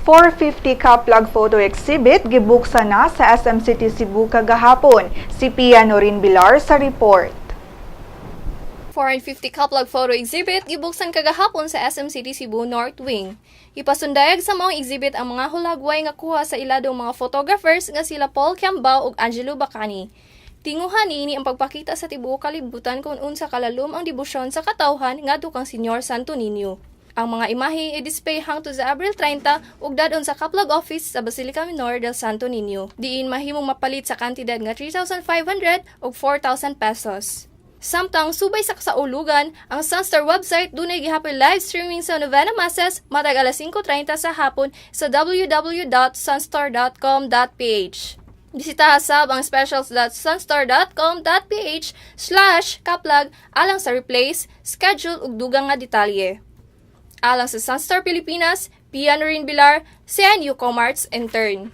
450 Kaplag Photo Exhibit gibuksan na sa SM City Cebu kagahapon. Si Pia Norin Bilar sa report. 450 Kaplag Photo Exhibit gibuksan kagahapon sa SM City Cebu North Wing. Ipasundayag sa maong exhibit ang mga hulagway nga kuha sa iladong mga photographers nga sila Paul Quiambao ug Angelo Bacani. Tinguha niini ang pagpakita sa tibuok kalibutan kung unsa kalalom ang debosyon sa katawhan ngadto kang Señor Santo Niño. Ang mga imahe i-display hangtod sa Abril 30 ug dadon sa Kaplag Office sa Basilica Minor del Santo Niño. Diin mahimong mapalit sa kantidad nga 3,500 ug 4,000 pesos. Samtang subay sa kasaulugan, ang Sunstar website dunay gihapon live streaming sa Novena Masses matag alas 5:30 sa hapon sa www.sunstar.com.ph. Bisitaha sab ang specials.sunstar.com.ph/kaplag alang sa replays, schedule ug dugang nga detalye. Alang sa Sunstar Pilipinas, Pia Norin Bilar, CNU Comarts Intern.